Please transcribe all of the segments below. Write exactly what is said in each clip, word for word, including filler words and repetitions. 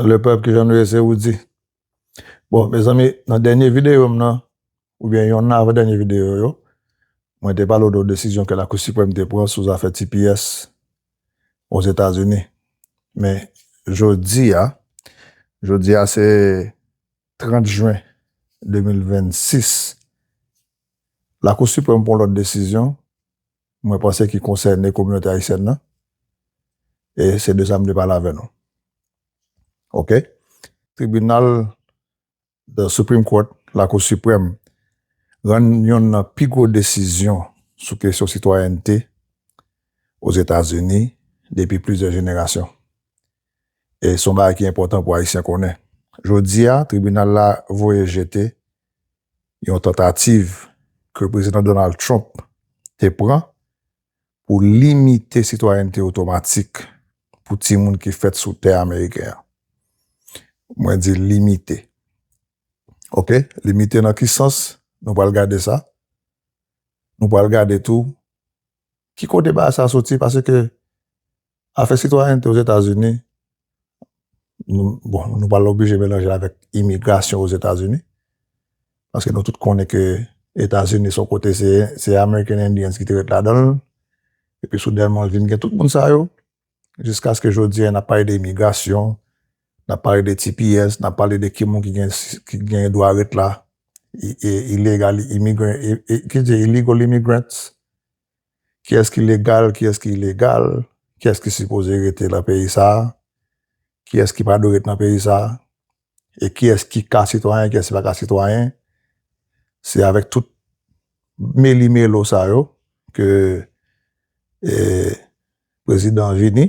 Le peuple, kijan nou ye, se Roody. Bon, mezanmi, nan dènye videyo m nan, oubyen yonn nan avan dènye videyo yo, mwen te pale w de desizyon ke Lakou Siprèm te pran sou zafè T P S Ozetazini. Men, jodi a, jodi a se trant jen de mil vennsis, Lakou Siprèm pran lòt desizyon, mwen panse ki konsène kominote ayisyèn nan, e se de sa m te pale avè nou. Oke? Tribinal, the Supreme Court, Lakou Siprèm, rann yonn nan pi gwo desizyon sou kesyon sitwayènte Ozetazini depi plizyè jenerasyon. E se yon bagay ki enpòtan pou Ayisyen konnen. Jodi a, tribinal la voye jete yon tantativ ke Prezidan Donald Trump te pran pou limite sitwayènte otomatik pou timoun ki fèt sou tè ameriken an. Mwen di limite. Oke? Limite nan ki sans? Nou pral gade sa. Nou pral gade tou ki kote bagay sa soti, paske afè sitwayènte Ozetazini, nou, bon, nou pral oblije melanje l avèk imigrasyon Ozetazini, paske nou tout konnen ke Etazini se yon kote, se, se American Indians ki te ret ladan l, epi soudènman vin gen tout moun sa yo, jiskaske jodi a n ap pale de imigrasyon, n ap pale de T P S, n ap pale de ki moun ki gen, ki gen dwa ret la, i- i- illegal immigrant, i- i- ki di illegal immigrants, kiyès ki legal, kiyès ki ilegal, kiyès ki sipoze rete nan peyi sa a, kiyès ki pa dwe ret nan peyi sa a, e kiyès ki ka sitwayen, kiyès ki pa ka sitwayen. Se avèk tout meli melo sa yo ke e, prezidan an vini,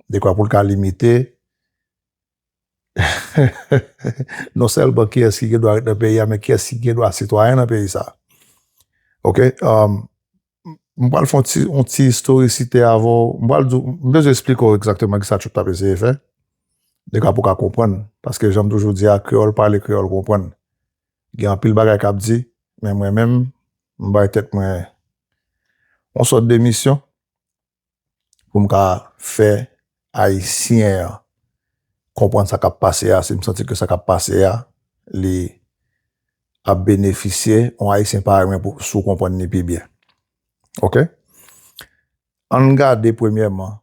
dekwa pou l ka limite non sèlman kiyès ki gen dwa ret nan peyi a, men kiyès ki gen dwa sitwayen nan peyi sa a. Oke? Um, m pral fè yon ti, yon ti istorisite avè w. M pral di w, m bezwen eksplike w egzakteman kisa Trump t ap eseye fè. Dekwa pou w ka konprann. Paske jan m toujou di a, kreyòl pale, kreyòl konprann. Gen anpil bagay k ap di, men mwen menm, m bay tèt mwen yon sòt de misyon pou m ka fè Ayisyen an konprann sa k ap pase a, si m santi ke sa k ap pase a, li ap benefisye yon Ayisyen parèy mwen pou, si w konprann li pi byen. Oke? Ann gade premyèman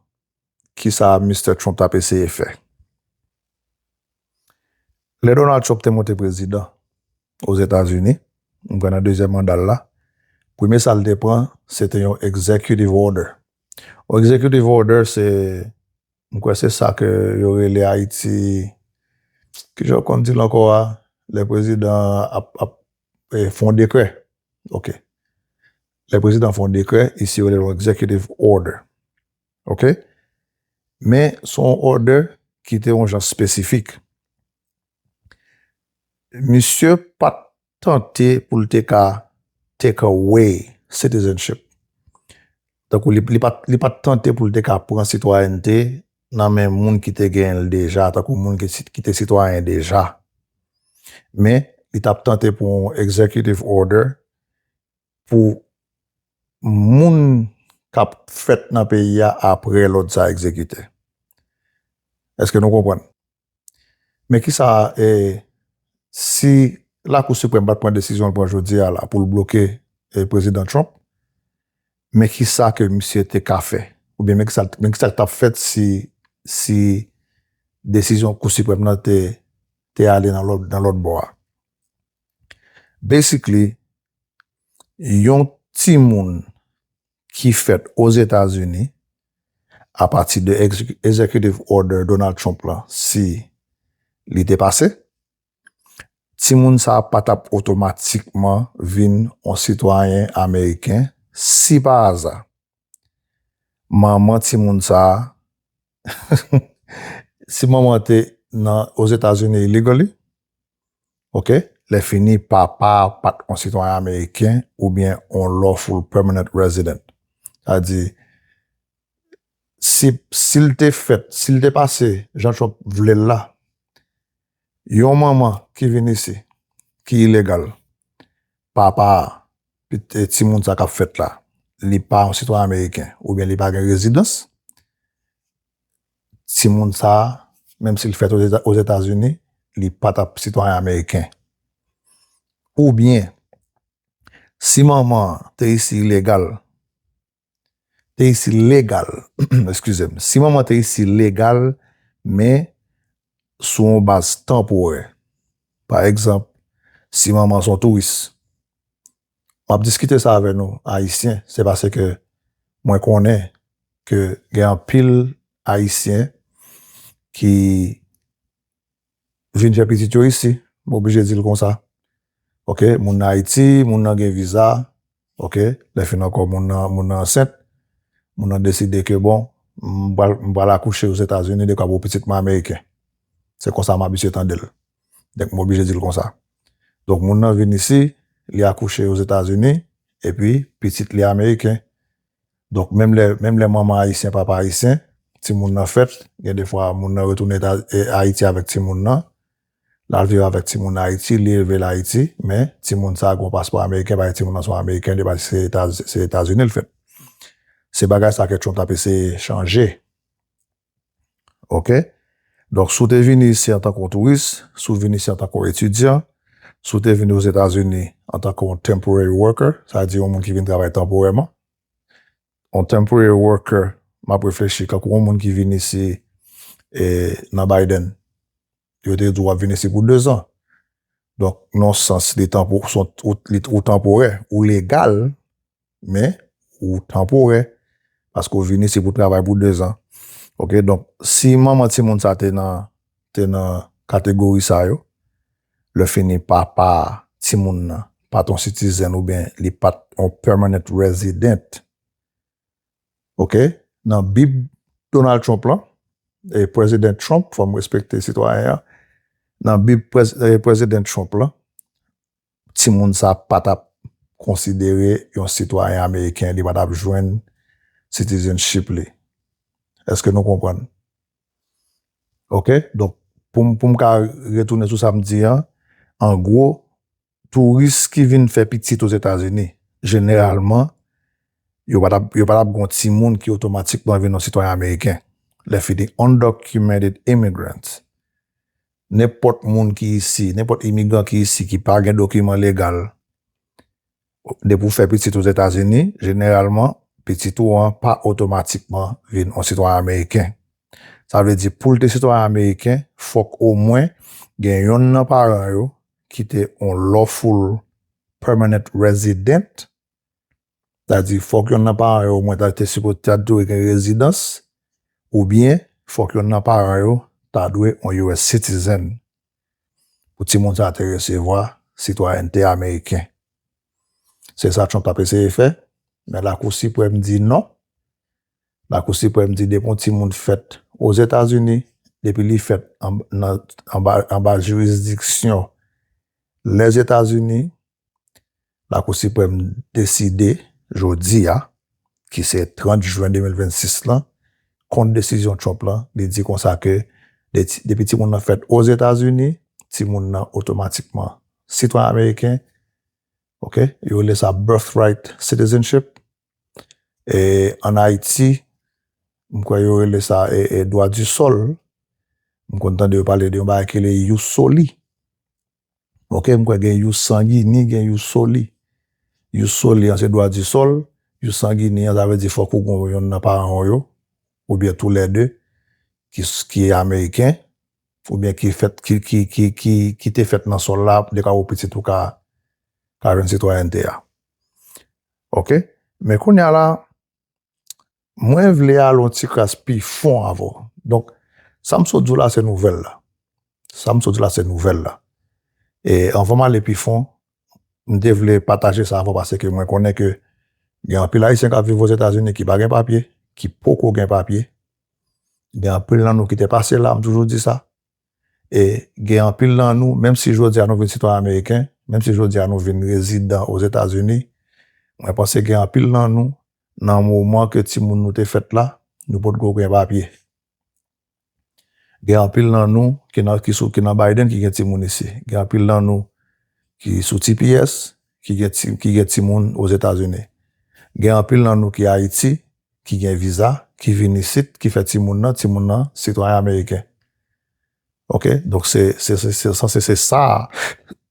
kisa Mistè Trump t ap eseye fè. Lè Donald Trump te monte prezidan Ozetazini, m kwè nan dezyèm manda l la, premye sa l te pran, se te yon executive order. Yon executive order, se, m kwè se sa ke yo rele Ayiti, kijan yo konn di l ankò a, lè prezidan ap, ap e, fè yon dekrè. Oke. Lè prezidan fè yon dekrè, isi yo rele l yon executive order. Oke? Men, se yon order ki te yon jan espesifik. Misye pa t tante pou l te ka take away citizenship. Tankou li, li pa, li pa t tante pou l te ka pran sitwayènte nan men moun ki te genyen l deja, tankou moun ki, ki te sitwayen deja. Men, li t ap tante pou yon executive order pou moun k ap fèt nan peyi a apre lòd sa a egzekite. Èske nou konprann? Men kisa, e, si Lakou Siprèm pa t pran desizyon l pran jodi a la pou l bloke, e, Prezidan Trump, men kisa ke misye te ka fè? Oubyen men kisa, men kisa k t ap fèt si, si desizyon Kou Siprèm nan te, te ale nan lòt, nan lòt bò a? Basically, yon timoun ki fèt Ozetazini, apati de ex-, executive order Donald Trump la, si li te pase, timoun sa a pa t ap otomatikman vin yon sitwayen ameriken si pa aza manman timoun sa a, si manman te nan Ozetazini illegally, oke, lè fini papa a pa t yon sitwayen ameriken oubyen yon lawful permanent resident. Sa di, si, si l te fèt, si l te pase jan Trump vle l la, yon manman ki vin isi, ki ilegal, papa a, pit-, e, timoun sa k ap fèt la, li pa yon sitwayen ameriken, oubyen li pa gen rezidans, timoun sa a, menm si l fèt Ozetazini, li pa t ap sitwayen ameriken. Oubyen, si manman an te isi ilegal, te isi legal, eskize m, si manman te isi legal, men sou yon baz tanporè. Pa egzanp, si manman se yon touris. M ap diskite sa avè nou, Ayisyen, se paske mwen konnen ke gen anpil Ayisyen ki vin fè pitit yo isi, m oblije di l konsa. Oke, moun nan Ayiti, moun nan gen viza, oke, lè fin ankò moun nan, moun nan ansent, moun nan deside ke bon, m pral, m pral akouche Ozetazini, dekwa pou pitit mwen ameriken. Se konsa m abitye tande l. Donk, m oblije di l konsa. Donk, moun nan vin isi, li akouche Ozetazini, epi pitit li ameriken. Donk, menm lè, menm lè manman ayisyen, papa ayisyen, timoun nan fèt, gen de fwa moun nan retounen Eta-, e, Ayiti avèk timoun nan, l al viv avèk timoun nan Ayiti, li elve l Ayiti, men timoun sa a gen yon paspò ameriken, paske timoun nan se yon ameriken, li pa se Eta-, se Etazini l fèt. Se bagay sa ke Trump t ap eseye chanje. Oke? Donk, si w te vini isi antanke yon touris, si w vini isi antanke yon etidyan, si w te vini Ozetazini antanke yon temporary worker, sa vle di yon moun ki vin travay tanporèman, yon temporary worker, m ap reflechi, kankou yon moun ki vin isi, e, nan Biden, yo te di w ap vin isi pou dezan. Donk, nan sans, li tanpo-, son, ou, li, ou tanporè, ou legal, men ou tanporè, paske w vin isi pou travay pou dezan. Oke, donk, si manman timoun sa te nan, te nan kategori sa yo, lè fini papa timoun nan pa t yon citizen oubyen li pa t yon permanent resident, oke, nan Bib Donald Trump lan, e President Trump, fò m respekte sitwayen an, nan Bib Prez-, e President Trump lan, timoun sa pa t ap konsidere yon sitwayen ameriken, li pa t ap jwenn citizenship li. Èske nou konprann? Oke? Donk, pou m, pou m ka retounen sou sa m di an, an gwo, touris ki vin fè pitit Ozetazini, jeneralman, yo pa t ap, yo pa t ap gen yon timoun ki otomatikman vin yon sitwayen ameriken. Lè fini, undocumented immigrants. Nenpòt moun ki isi, nenpòt imigran ki isi ki pa gen dokiman legal, depi w fè pitit Ozetazini, jeneralman, pitit ou an pa otomatikman vin yon sitwayen ameriken. Sa vle di, pou l te sitwayen ameriken, fòk omwen gen yonn nan paran yo ki te yon lawful permanent resident, sa vle di, fòk yonn nan paran yo omwen ta, te sipoze, ta dwe gen rezidans, oubyen fòk yonn nan paran yo ta dwe yon U S citizen pou timoun sa te resevwa sitwayènte ameriken. Se sa Trump t ap eseye fè, men Lakou Siprèm di non. Lakou Siprèm di depi yon timoun fèt Ozetazini, depi li fèt an-, nan, anba, anba jirisdiksyon Lèzetazini, Lakou Siprèm deside jodi a, ki se trant jen de mil vennsis lan, kont desizyon Trump lan, li di konsa ke de ti-, depi timoun nan fèt Ozetazini, timoun nan otomatikman sitwayen ameriken. Oke? Yo rele sa birthright citizenship. E ann Ayiti, m kwè yo rele sa, e, e, droit du sol. M konn tande yo pale de yon bagay ki rele ius soli. Oke, m kwè gen ius sanguinis, gen ius soli. Ius soli an se droit du sol, ius sanguinis an, sa vle di fòk ou gen yonn nan paran w yo, oubyen toulède, ki, ki ameriken, oubyen ki fèt, ki, ki, ki, ki, ki te fèt nan sòl la, dekwa pou pitit ou ka, ka jwenn sitwayènte a. Oke? Men kounye a la, mwen vle al yon ti kras pi fon avè w. Donk, sa m sot di w la se nouvèl la. Sa m sot di w la se nouvèl la. E anvan m ale pi fon, m te vle pataje sa avè w paske mwen konnen ke gen anpil Ayisyen k ap viv Ozetazini ki pa gen papye, ki poko gen papye. Gen anpil nan nou ki te pase la, m toujou di sa. E gen anpil nan nou, menm si jodi a nou vin sitwayen ameriken, menm si jodi a nou vin rezidan Ozetazini, mwen panse gen anpil nan nou, nan moman ke timoun nou te fèt la, nou potko gen papye. Gen anpil nan nou ki nan, ki sou, ki nan Biden ki gen timoun isi. Gen anpil nan nou ki sou T P S, ki gen ti, ki gen timoun Ozetazini. Gen anpil nan nou ki Ayiti, ki gen viza, ki vin isit, ki fè timoun nan, timoun nan sitwayen ameriken. Ok? Donk, se, se, se, se, sanse se sa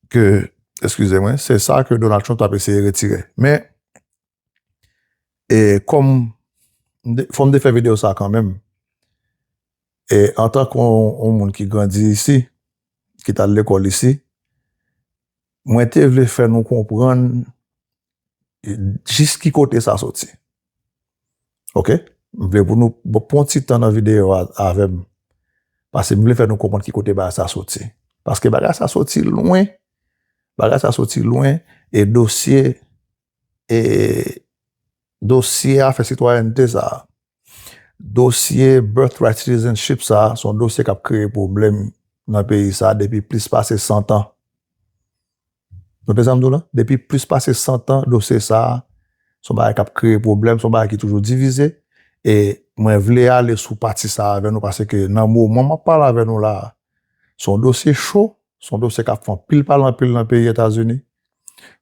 ke, eskize mwen, se sa ke Donald Trump t ap eseye retire. Men, e kòm, m te- fò m te fè videyo sa kanmenm. E antanke yon, yon moun ki grandi isi, ki t al lekòl isi, mwen te vle fè nou konprann jis ki kote sa soti. Ok? M vle pou nou pran ti tan nan videyo a avè m. Paske m vle fè nou konprann ki kote bagay sa soti. Paske bagay sa soti lwen. Bagay sa soti lwen. E dosye, e dosye afè sitwayènte sa, dosye birthright citizenship sa, se yon dosye k ap kreye pwoblèm nan peyi sa depi plis pase san tan. Note sa m di w la, depi plis pase san tan, dosye sa, se yon bagay k ap kreye pwoblèm, se yon bagay ki toujou divize. E mwen vle ale sou pati sa avè nou, paske nan moman m ap pale avè nou la a, se yon dosye cho, se yon dosye k ap fè anpil pale anpil nan peyi Etazini.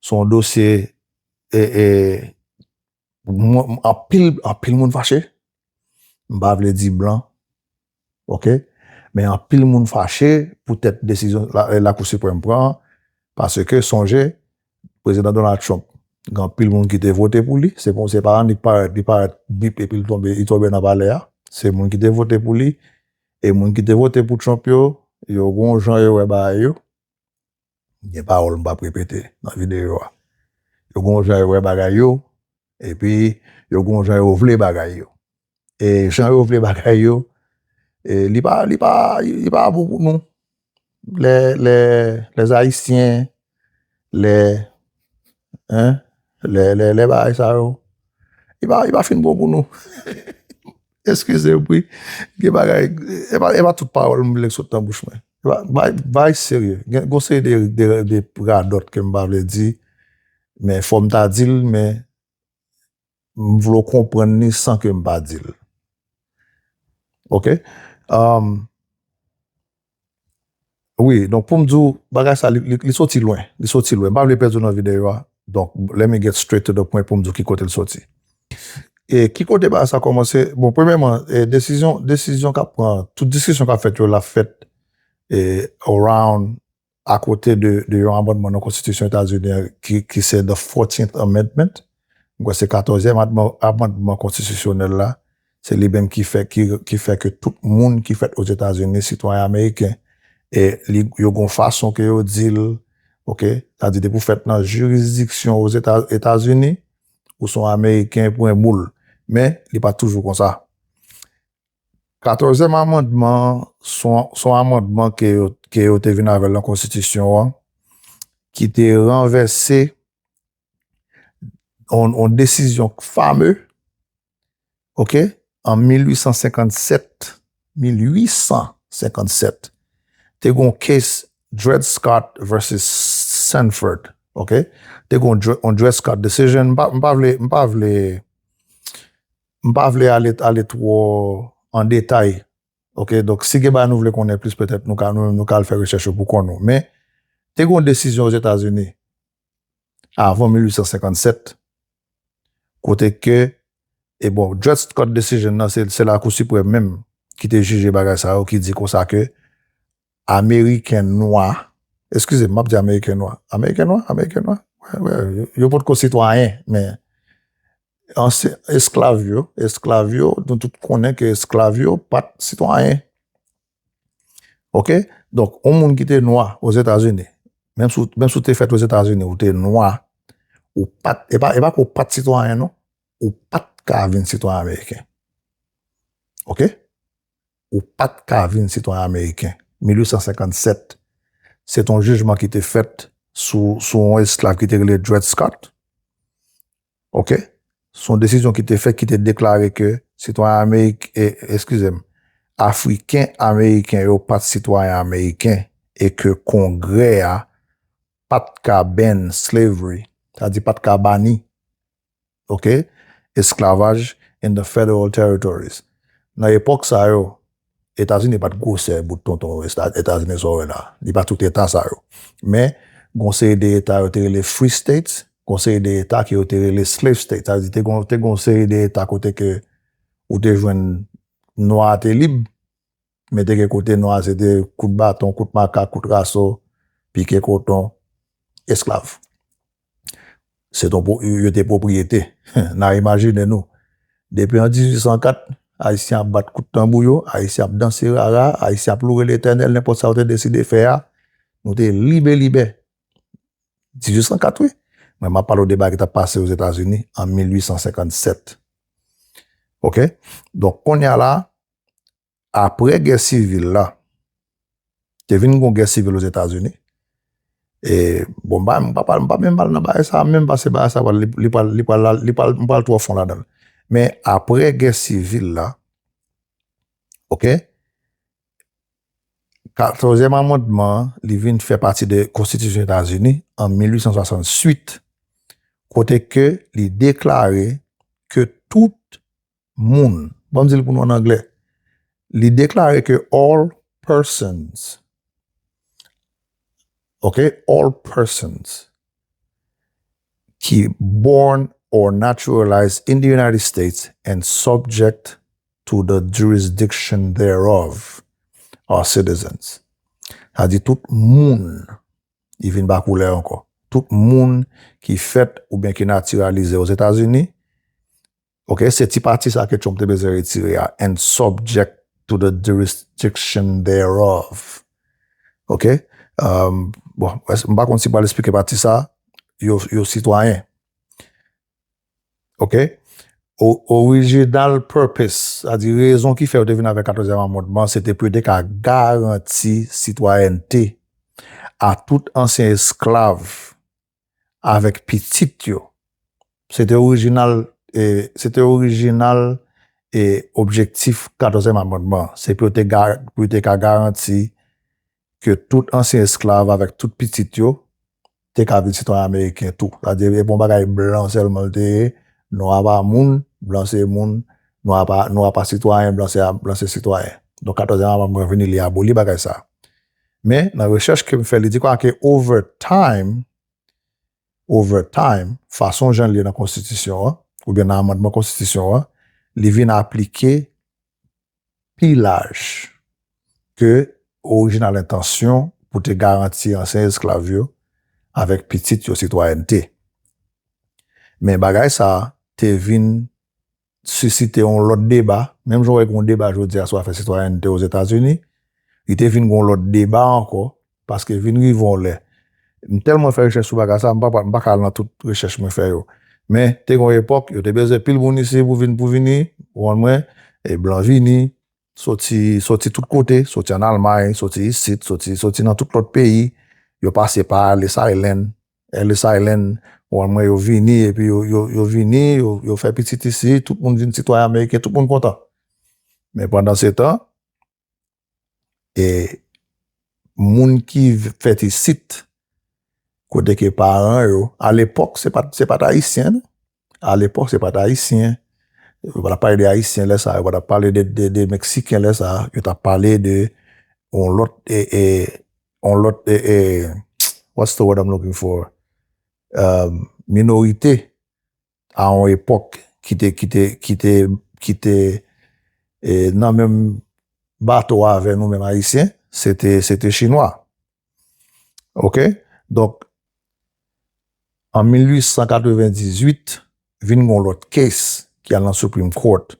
Se yon dosye, e, e, mwen- anpil, anpil moun fache. M pa vle di blan. Ok? Men anpil moun fache poutèt desizyon la, Lakou Siprèm pran an. Paske sonje, Prezidan Donald Trump, gen anpil moun ki te vote pou li. Se pou, se pa annik parèt, li parèt bip epi li tonbe, li tonbe nan palè a. Se moun ki te vote pou li. E moun ki te vote pou Trump yo, yo gon jan yo wè bagay yo. Gen pawòl m p ap repete nan videyo a. Yo gon jan yo wè bagay yo, epi yo gon jan yo vle bagay yo. E jan yo vle bagay yo, e li pa, li pa, li pa bon pou nou. Lè, lè, lè Ayisyen, lè, hein, lè, lè, lè bagay sa yo, li pa, li pa fin bon pou nou. Eskize m, wi. Gen bagay, e pa, e pa tout pawòl m vle k sot nan bouch mwen. E pa, bay, bay serye. Gen, gon seri de, de, de radòt ke m pa vle di, men fò m ta di l, men m vle w konprann li san ke m pa di l. Ok? Um, wi, donk pou m di w, bagay sa, li, li, li soti lwen. Li soti lwen. M pa vle pèdi w nan videyo a. Donk, let me get straight to the point pou m di w ki kote l soti. E ki kote bagay sa kòmanse? Bon, premyèman, e, desizyon, desizyon k ap pran, tout diskisyon k ap fèt yo, l ap fèt, e, around, akote de, de yon amandman nan Konstitisyon Etazini an ki, ki se the fourteenth Amendment. M kwè se katòzyèm amandman, amandman konstitisyonèl la. Se li menm ki fè, ki, ki fè ke tout moun ki fèt Ozetazini, sitwayen ameriken, e li, yo gon fason ke yo di l, ok, sa di depi w fèt nan jirisdiksyon Ozeta-, Etazini, ou se yon ameriken pwen boul. Men, li pa t toujou konsa. Katòzyèm amandman an, se yon, se yon amandman ke yo, ke yo te vin avè l nan konstitisyon an, ki te ranvèse yon, yon desizyon fame, ok, an mil uit san senkann sèt, mil uit san senkann sèt, te gon case Dred Scott versus Sanford, ok? Te gon Dre-, yon Dred Scott decision, m pa, m pa vle, m pa vle, m pa vle ale, ale twò an detay, ok? Donk, si gen bagay nou vle konnen plis, petèt nou ka, nou, nou ka al fè rechèch yo pou konn nou. Men, te gon desizyon Ozetazini, avan mil uit san senkann sèt, kote ke, e bon, Dred Scott decision nan, se, se Lakou Siprèm menm ki te jije bagay sa yo, ki di konsa ke Ameriken nwa, eskize m, m ap di Ameriken nwa, Ameriken nwa, Ameriken nwa, wè, wè, yo, yo potko sitwayen, men ansyen esklav yo, esklav yo, nou tout konnen ke esklav yo pa t sitwayen. Ok? Donk, yon moun ki te nwa Ozetazini, menm si w, menm si w te fèt Ozetazini, ou te nwa, ou pa t, e pa, e pa ke w pa t sitwayen, non. Ou pa t ka vin sitwayen ameriken. Ok? Ou pa t ka vin sitwayen ameriken. Mil uit san senkann sèt, se t yon jijman ki te fèt sou, sou yon esklav ki te rele Dred Scott. Ok? Se yon desizyon ki te fèt ki te deklare ke sitwayen amerik-, e, eskize m, Afriken Ameriken yo pa t sitwayen ameriken e ke Kongrè a pa t ka ban slavery, sa di pa t ka bani, ok, esklavaj in the federal territories. Nan epòk sa yo, Etazini pa t gwosè bout tonton Eta-, Etazini sa w wè la. Li pa tout eta sa yo. Men, gon seri de eta yo te rele free states, gon seri de eta ke yo te rele slave states. Sa vle di, te gon, te gon seri de eta kote ke ou te jwenn nwa a te lib, men te gen kote nwa se te kout baton, kout makak, kout raso, pike koton, esklav. Se te yon pwo-, yo te pwopriyete. N a imajine nou. Depi an dizuit san kat, Ayisyen ap bat kout tanbou yo, Ayisyen ap danse rara, Ayisyen ap loure Letènèl, nenpòt sa yo te deside fè a, nou te libe libe. Dizuit san kat, wi. Mwen, m ap pale w de bagay ki t ap pase Ozetazini an mil uit san senkann sèt. Oke? Donk, kounye a la, apre gè sivil la, te vin gon gè sivil Ozetazini. E, bon, m pa, m pa, m pa menm pral nan bagay sa a, menm pase bagay sa a, li, li pral, li pral, li pral, m pral twò fon ladan l. Men apre gè sivil la, oke, katòzyèm amandman an, li vin fè pati de Konstitisyon Etazini an mil uit san swasann uit, kote ke li deklare ke tout moun, ban m di l pou nou an anglè, li deklare ke all persons, ok, all persons ki born or naturalized in the United States and subject to the jurisdiction thereof are citizens. Sa di tout moun, li vin pa koulè ankò. Tout moun ki fèt oubyen ki natiralize Ozetazini, ok, se ti pati sa ke Trump te bezwen retire a, and subject to the jurisdiction thereof. Ok? Um, bon, m pa konn si m pral esplike pati sa, yo, yo sitwayen. Ok? O-, original purpose, sa di rezon ki fè yo te vin avèk katòzyèm amandman, se te pou yo te ka garanti sitwayènte a tout ansyen esklav avèk pitit yo. Se te orijinal, e, se te orijinal, e, objektif katòzyèm amandman. Se pou yo te ga-, pou yo te ka garanti ke tout ansyen esklav avèk tout pitit yo te ka vin sitwayen ameriken tou. Sa di, e pa yon bagay blan sèlman l te ye, nwa pa moun, blan se moun, nwa pa, nwa pa sitwayen, blan se, blan se sitwayen. Donk, katòzyèm amandman vini, li aboli bagay sa. Men, nan rechèch ke m fè, li di kwa ke over time, over time, fason jan l ye nan konstitisyon an, oubyen nan amandman konstitisyon an, li vin aplike pi laj ke orijinal entansyon pou te garanti ansyen esklav yo avèk pitit yo sitwayènte. Men bagay sa a te vin sisite yon lòt deba, menm jan w wè gen yon deba jodi a sou afè sitwayènte Ozetazini, li te vin gen yon lòt deba ankò, paske vin rive yon lè, m tèlman fè rechèch sou bagay sa, m pa, m pa ka al nan tout rechèch mwen fè yo. Men, te gen yon epòk, yo te bezwen pil moun isi pou vin, pou vini, ou konprann mwen, e blan vini, soti, soti tout kote, soti ann Almay, soti isit, soti, soti nan tout lòt peyi, yo pase pa Ellis Island, Ellis Island, ou konprann mwen, yo vini, epi yo, yo, yo vini, yo, yo fè pitit isi, tout moun vin sitwayen ameriken, tout moun kontan. Men pandan se tan, e moun ki v-, fèt isit, kote ke paran yo, alepòk, se pa t, se pa t Ayisyen, non. Alepòk, se pa t Ayisyen. Yo pa t ap pale de Ayisyen lè sa a, yo pa t ap pale de, de, de Meksiken lè sa a, yo t ap pale de yon lòt, e, e, yon lòt, e, e, what's the word I'm looking for? Um, minorite a yon epòk ki te, ki te, ki te, ki te, e, nan menm bato avè nou menm Ayisyen, se te, se te Chinwa. Ok? Donk, an mil uit san katrevendizuit, vin gon lòt case ki al nan Supreme Court.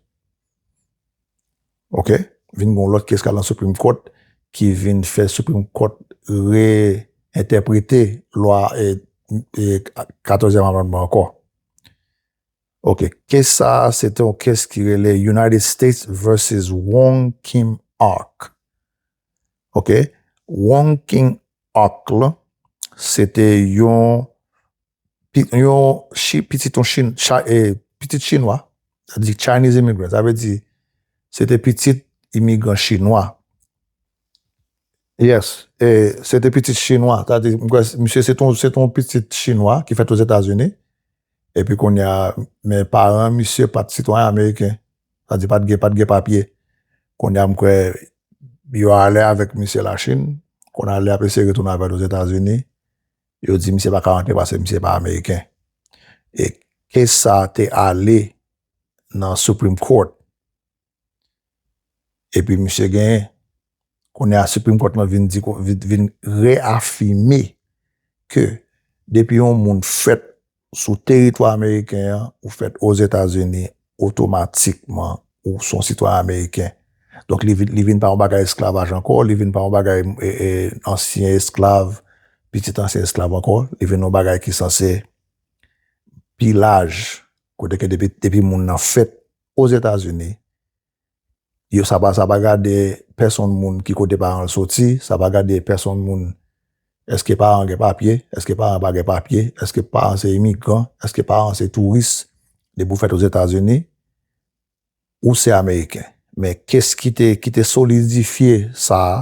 Ok? Vin gon lòt case ki al nan Supreme Court ki vin fè Supreme Court reyentèprete lwa, e, e, katòzyèm amandman ankò. Ok, case sa a, se te yon case ki rele United States versus Wong Kim Ark. Ok, Wong Kim Ark la, se te yon, pi-, yon chi-, pitit yon Chin-, cha-, e, pitit chinwa, sa di Chinese immigrant, sa vle di, se te pitit imigran chinwa. Yes, e, se te pitit chinwa, sa di, m kwè, misye se ton, se ton pitit chinwa ki fèt Ozetazini, epi kounye a, men paran misye pa t sitwayen ameriken, sa di pa t gen, pa t gen papye. Kounye a, m kwè, yo ale avèk misye Lachin, kounye a, lè y ap eseye retounen avè l Ozetazini, yo di misye pa ka rantre paske misye pa ameriken. E case sa a te ale nan Supreme Court. Epi misye genyen. Kounye a Supreme Court lan vin di, vin, vin reyafime ke depi yon moun fèt sou teritwa ameriken an, ou fèt Ozetazini, otomatikman, ou se yon sitwayen ameriken. Donk, li vin, li vin pa yon bagay esklavaj ankò, li vin pa yon bagay, e, e, ansyen esklav, pitit ansyen esklav ankò, li vin yon bagay ki sanse pi laj, kote ke depi, depi moun nan fèt Ozetazini, yo, sa pa, sa pa gade pèsonn moun ki kote paran l soti, sa pa gade pèsonn moun, èske paran gen papye, èske paran pa gen papye, èske paran se imigran, èske paran se touris, depi w fèt Ozetazini, ou se ameriken. Men kes ki te, ki te solidifye sa a,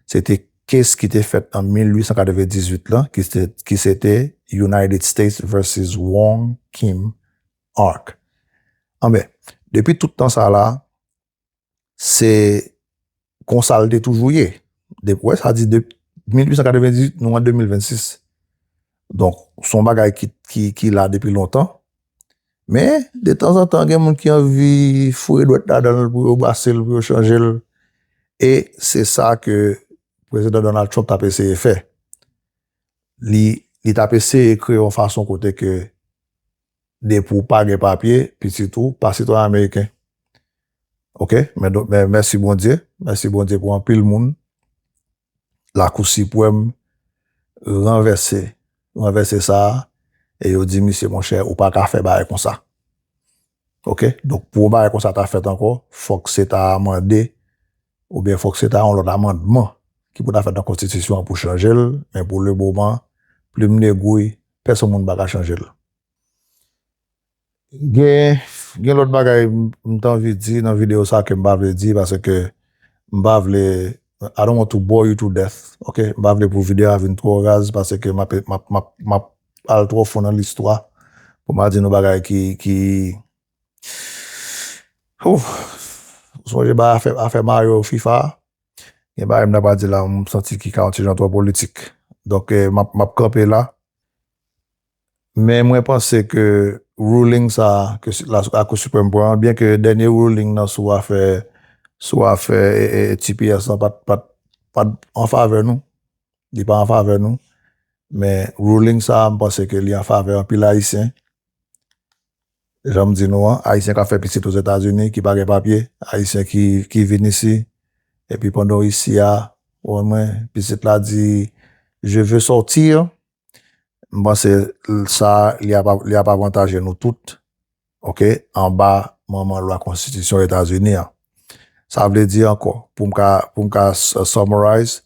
se te kes ki te fèt an mil uit san katrevendizuit lan, ki se, ki se te United States versus Wong Kim Ark. Anben, depi tout tan sa la, se konsa l te toujou ye. De, wè, sa di de mil uit san katrevendizuit, nou an de mil vennsis. Donk, se yon bagay ki, ki, ki la depi lontan. Men, de tanzantan, gen moun ki anvi foure dwèt ladan l pou yo brase l, pou yo chanje l. E se sa ke Prezidan Donald Trump t ap eseye fè. Li, li t ap eseye kreye yon fason kote ke depi w pa gen papye, pitit ou pa sitwayen ameriken. Oke? Men, donk, men mèsi Bondye. Mèsi Bondye pou anpil moun. Lakou Siprèm ranvèse, ranvèse sa a, e yo di misye, monchè, ou pa ka fè bagay konsa. Oke? Donk, pou yon bagay konsa ta fèt ankò, fòk se ta amande, oubyen fòk se ta yon lòt amandman ki pou ta fèt nan konstitisyon an pou chanje l, men pou lemoman, plim negouy, pèsonn moun pa ka chanje l. Gen, gen lòt bagay m, m t anvi di nan videyo sa ke m pa vle di, paske m pa vle, I don't want to bore you to death, oke? M pa vle pou videyo a vin twò raz, paske m ap, m ap, m ap, m ap al twò fon nan listwa pou m al di nou bagay ki, ki, ouf, ou sonje ba afè, afè Mario FIFA a? Gen bagay m ta pral di la, m santi ki ka yon ti jan twò politik. Donk, eh, m ap, m ap kanpe la. Men mwen panse ke ruling sa a, ke si, la, Lakou Siprèm pran, byen ke dènye ruling nan sou afè, sou afè, eh, eh, T P S lan pa t, pa t, pa t an favè nou. Li pa an favè nou. Men ruling sa a, m panse ke li an favè anpil Ayisyen. Jan m di nou an, Ayisyen k ap fè pitit Ozetazini, ki pa gen papye, Ayisyen ki, ki vin isi, epi pandan w isi a, ou konprann mwen, pitit la di, je veux sortir, m panse sa, li ap, li ap avantaje nou tout, oke, anba manman lwa konstitisyon Etazini an. Sa vle di ankò, pou m ka, pou m ka s-, summarize,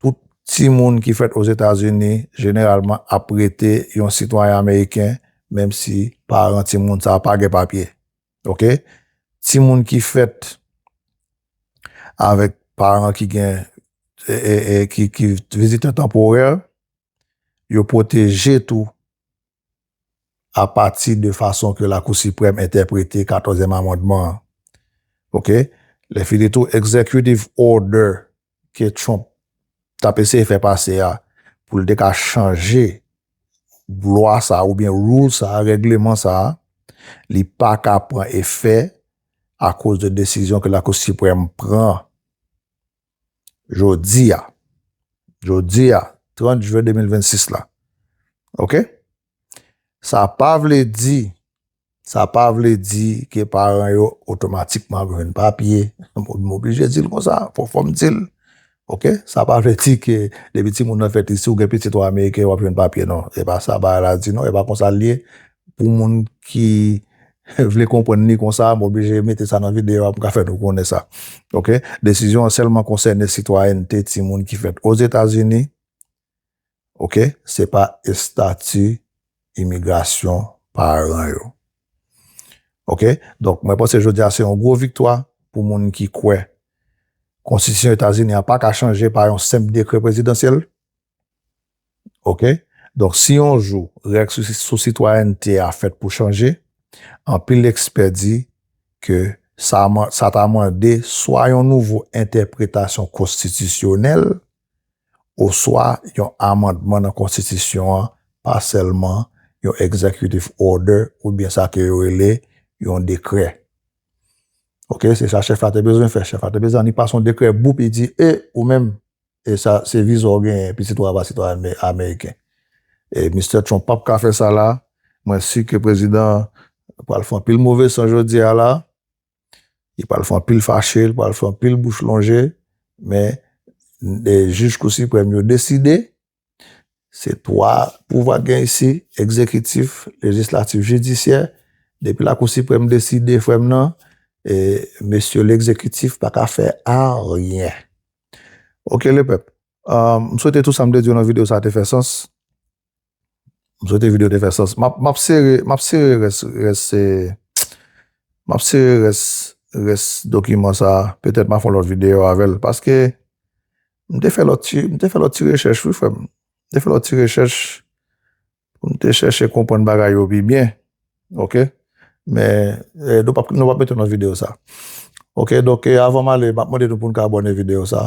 tout timoun ki fèt Ozetazini, jeneralman, ap rete yon sitwayen ameriken, menm si paran timoun sa a pa gen papye. Oke? Timoun ki fèt avèk paran ki gen, e, e, e, ki, ki vizitè tanporè, yo pwoteje tou apati de fason ke Lakou Siprèm entèprete katòzyèm amandman an. Oke? Lè fini tou, executive order ke Trump t ap eseye fè pase a, pou l te ka chanje lwa sa a, oubyen rule sa a, règleman sa a, li pa ka pran efè akoz de desizyon ke Lakou Siprèm pran jodi a. Jodi a, trant jen de mil vennsis la. Oke? Sa pa vle di, sa pa vle di ke paran yo otomatikman ap jwenn papye. M, m oblije di l konsa, fò, fò m di l. Oke? Sa pa vle di ke depi timoun nan fèt isi, ou gen pitit ou ameriken, w ap jwenn papye, non. E pa sa bagay la di, non. E pa konsa l ye. Pou moun ki vle konprann li konsa, m oblije mete sa nan videyo a pou m ka fè nou konnen sa. Oke? Desizyon an sèlman konsène sitwayènte timoun ki fèt Ozetazini. Oke? Se pa estati imigrasyon paran yo. Oke? Donk, mwen panse jodi a se yon gwo viktwa pou moun ki kwè konstitisyon Etazini an pa ka chanje pa yon senp dekrè prezidansyèl. Oke? Donk, si yon jou règ sou, sou sitwayènte a fèt pou chanje, anpil ekspè di ke sa man-, sa ta mande swa yon nouvo entèpretasyon konstitisyonèl, oswa yon amandman nan konstitisyon an, pa sèlman yon executive order oubyen sa ke yo rele yon dekrè. Ok, se sa chèf la te bezwen fè. Chèf la te bezwen annik pase yon dekrè boup, li di, e, ou menm, e sa, se viza w genyen, pitit ou a pa sitwayen ame- ameriken. E Mistè Trump p ap ka fè sa la. Mwen si ke prezidan pral fè anpil move san jodi a la. Li pral fè anpil fache, li pral fè anpil bouch lonje, men e, jij Kou Siprèm yo deside, se twa pouvwa k gen isi, egzekitif, lejislatif, jidisyè. Depi Lakou Siprèm deside, frè m nan, e, mesye legzekitif pa ka fè anyen. Ok, lepèp. M swete tou sa m te di yo nan videyo sa a te fè sans. M swete videyo te fè sans. M ap, m ap sere, m ap sere rès, rès, e, m ap sere rès, rès dokiman sa a. Petèt m a fè yon lòt videyo avè l. Paske m te fè lòt ti, m te fè lòt ti rechèch, wi, frè m. M te fè lòt ti rechèch pou m te chèche konprann bagay yo pi byen. Ok? Men, e, nou p ap, nou p ap mete nan videyo sa. Ok, donk, e, avan m ale, m ap mande nou pou nou ka abòne videyo sa.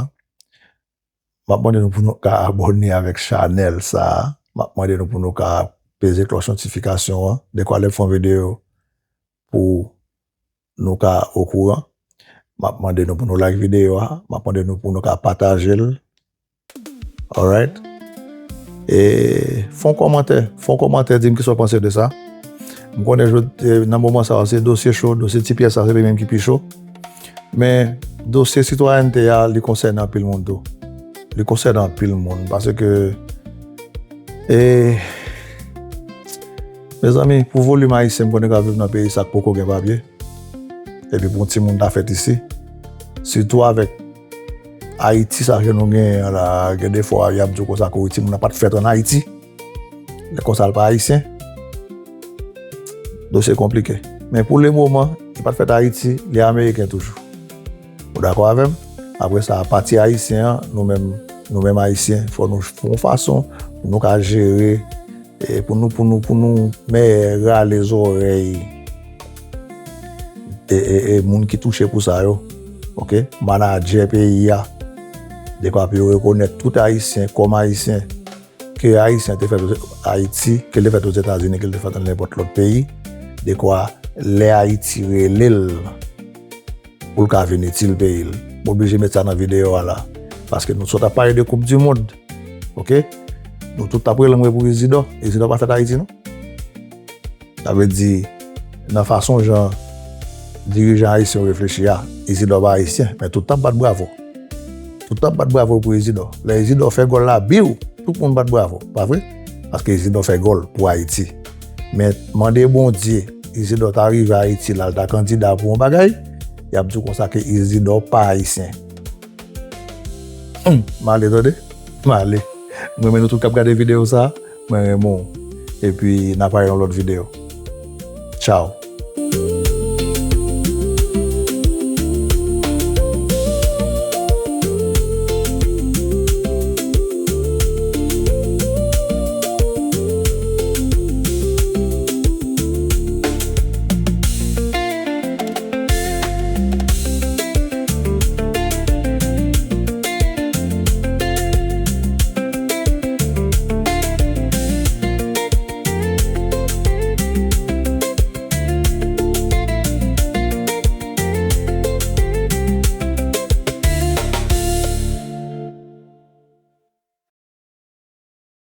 M ap mande nou pou nou ka abòne avèk chanèl sa. M ap mande nou pou nou ka peze klòch notifikasyon an. Dekwa lè m fè yon videyo pou nou ka okouran. M ap mande nou pou nou like videyo a. M ap mande nou pou nou ka pataje l. Alright? E fè yon kòmantè. Fè yon kòmantè, di m kisa w panse de sa. M konnen jodi, e, nan moman sa yo, se dosye cho, dosye ti pyès sa, se li menm ki pi cho. Men dosye sitwayènte a, li konsène anpil moun tou. Li konsène anpil moun. Paske, e, mezanmi, pou volim ayisyen m konnen k ap viv nan peyi sa k poko gen papye, epi pou yon timoun ta fèt isi, sitou avèk Ayiti sa ke nou genyen an la, gen de fwa y ap di w konsa ke wi, timoun nan pa t fèt ann Ayiti. Lè konsa l pa ayisyen. Dosye konplike. Men pou le moman, li pa t fèt Ayiti, li ameriken toujou. Ou dakò avè m? Apre sa, pati ayisyen an, nou menm, nou menm ayisyen, fò nou fè yon fason pou nou ka jere, e pou nou, pou nou, pou nou mèye rale zòrèy e, e, e moun ki touche pou sa yo. Ok? Manadjè peyi a, dekwa pou yo rekonèt tout ayisyen kòm ayisyen, ke ayisyen te fèt Ayiti, ke l te fèt Ozetazini, ke l te fèt nan nenpòt lòt peyi, dekwa lè Ayiti rele l pou l ka vin itil peyi l. M oblije met sa nan videyo a la. Paske nou sot ap pale de Koup di Mond. Ok? Nou tout t ap rele mwen pou Izidò. Izidò pa fèt Ayiti, non? Sa vle di, nan fason jan dirijan ayisyen yo reflechi a, Izidò pa ayisyen, men tout t ap bat bravo. Tout t ap bat bravo pou Izidò. Lè Izidò fè gòl la, biw, tout moun bat bravo, pa vre? Paske Izidò fè gòl pou Ayiti. Men mande Bondye, Izidò ta rive Ayiti la, l ta kandida pou yon bagay, y ap di w konsa ke Izidò pa ayisyen. Hum, m ale, tande? M ale. M renmen nou tout k ap gade videyo sa. Mwen renmen w. Epi, n a pale yon lòt videyo. Tchao.